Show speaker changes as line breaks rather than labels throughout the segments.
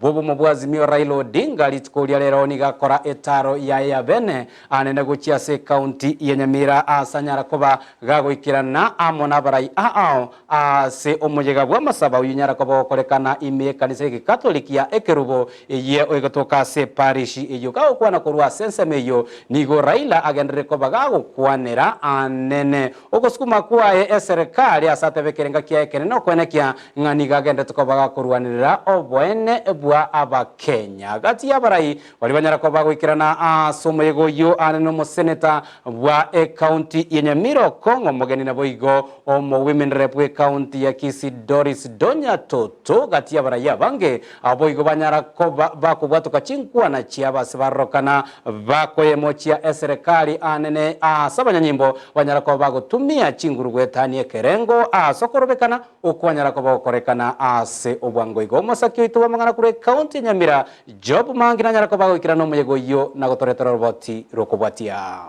Bw'obomo bwa Azimio Raila Odinga rituko ria rero nigo akora etaro yaye ya bene anene gochia ase ekaunti ya Nyamira aase anyara koba gagoikerana amo nabarai aao ase omoyega bw'amasabo oyio onyara koba ogokorekana ime y'ekanisa y'egekatoliki ya Ekerubo eyio egotoka ase eparishi eyio. Gagokwana korwa ase ensemo eyio nigo Raila agenderere koba gagokwanera anene ogosukuma kwaye eserekari ase atebe ekerenga kiaye ekenene okoenekia ng'a nigo agenderete koba gakorwanerera oboene bwa Abakenya. Gati y'abarai baria banyara koba goikerana ase omoyega oyio are nomoseneta bwa ekaunti ya Nyamira Okong'o Omogeni naboigo omo women rep bw'ekaunti ya Kisii Doris Donya Toto gati y'abarai abange aboigo banyara koba bakobwatoka chinkwana chiabo ase barorokana bakoyemochia eserekari anene ase abanyanyimbo banyara koba bagotumia chinguru goetania ekerengo ase okorobekana Okwanyara koba gokorekana ase obwango igo. Omosaki oito bw'amang'ana korwa ekaunti ya Nyamira, Job Mangi nanyare koba agoikerana omoyega oyio na gotoretera oroboti rw'okobwatia.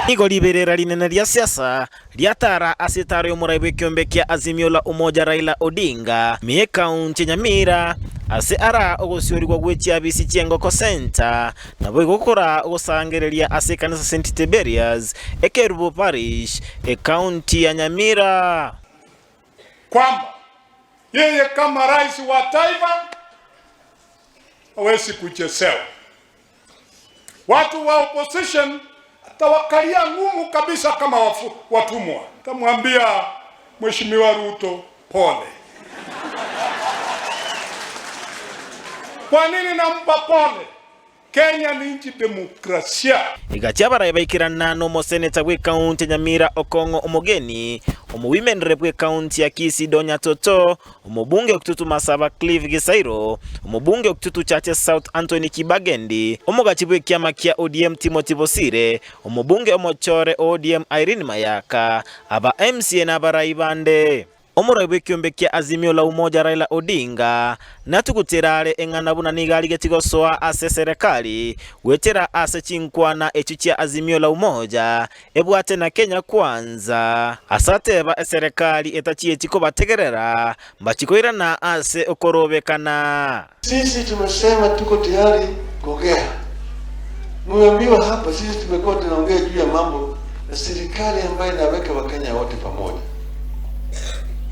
Nigo riberera rinene ria siasa riatara ase etaro y'omorai bw'ekeombe kia Azimio la Umoja Raila Odinga ime y'ekaunti ya Nyamira ase ara ogosiorigwa gwe chiabisi chi'engoko Centre Naboigo gokora ogosangereria ase ekanisa St. Tiberius, Ekerubo Parish, Ekaunti ya Nyamira.
Kwamba yeye kama rais wa taifa hawezi kuchezewa. Watu wa opposition atawakalia ngumu kabisa kama wafu, watumwa. Tamwambia Mheshimiwa Ruto pole. Kwa nini nampa pole? Kenya ni nchi demokrasia.
Egachia abarai baikerana nomoseneta bw'ekaunti ya Nyamira Okong'o Omogeni, omowomen rep bw'ekaunti ya Kisii Donya Toto, omobunge o Kitutu Masaba Clive Gisairo, omobunge o Kitutu Chache South Anthony Kibagendi, omogachi bw'ekiama kia ODM Timothy Bosire, omobunge omochore o ODM Irene Mayaka, aba MCA na abarai bande. Omorai bw'ekiombe kia Azimio la Umoja Raila Odinga natugutera are eng'ana buna nigo arigetie gosoa ase eserekari goetera ase chinkwana echio chia Azimio la Umoja ebwate na Kenya Kwanza. Ase ateba eserekari etachieti kobategerera mbachie koirana ase okorobekana.
Sisi tumesema tuko tayari kuongea. Mmeambiwa hapa, sisi tumekuwa tunaongea juu ya mambo ya serikali ambayo inaweka Wakenya wote pamoja.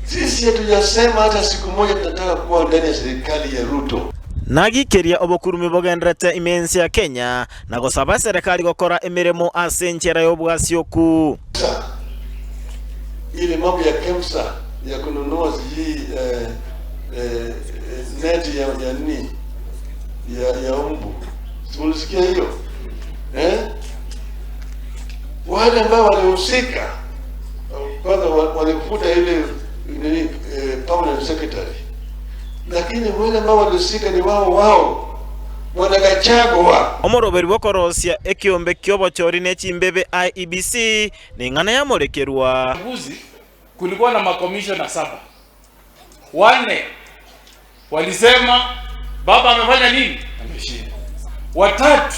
Sisi hatujasema hata siku moja tunataka kuwa ndani ya serikali ya Ruto.
Nagikeria obokurumi bogenderete ime ense ya Kenya na gosaba eserekari gokora emeremo ase enchera y'obwasioku.
Ile mambo ya KEMSA ya kununua sijui eh, eh, neti ya, ya nini ya, ya mbu, si mulisikia hiyo eh? Wale ambao walihusika kwanza walifuta ile nini eh, permanent secretary, lakini wale ambao walihusika ni wao wao Bwana Gachagua.
Omoroberi bw'okorosia ekiombe ki'obochori ne chimbebe IEBC neng'ana yamorekerwa.
Uchaguzi kulikuwa na makomishona saba, wane walisema baba amefanya nini, ameshinda. Watatu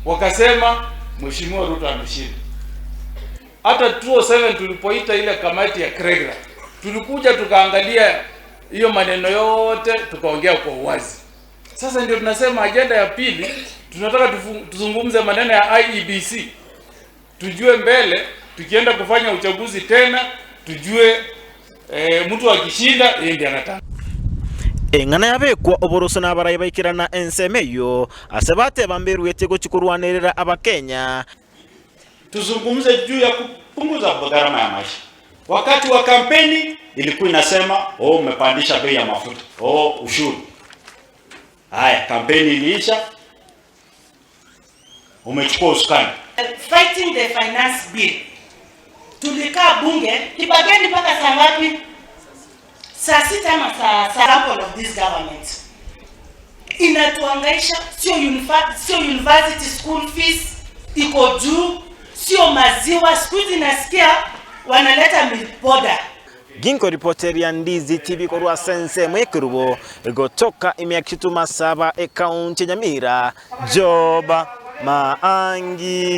wakasema mheshimiwa Ruto ameshinda. Hata 2007 tulipoita ile kamati ya Kregra tulikuja tukaangalia hiyo maneno yote tukaongea kwa uwazi. Sasa ndio tunasema ajenda ya pili tunataka tuzungumze maneno ya IEBC, tujue mbele tukienda kufanya uchaguzi tena tujue e, mtu akishinda yeye ndiye anataka.
Eng'ana yabekwa oboroso na abarai baikerana ensemo eyio, ase bateba mberuetie gochia korwanerera Abakenya.
Tuzungumze juu ya kupunguza gharama ya maisha. Wakati wa kampeni ilikuwa inasema oh, umepandisha bei ya mafuta, oh, ushuru. Haya, kampeni iliisha, umechukua usukani.
Fighting the finance bill. Tulikaa bunge Kibageni mpaka saa ngapi? Saa sita ama saa sample of this government inatuangaisha, sio sio university school fees iko juu, sio maziwa. Siku hizi nasikia wanaleta milk powder.
Ginkoripoteria Ndizi TV korwa ase ensemo y'ekerubo egotoka ime ya Kitutu Masaba ekaunti ya Nyamira, Job Maangi.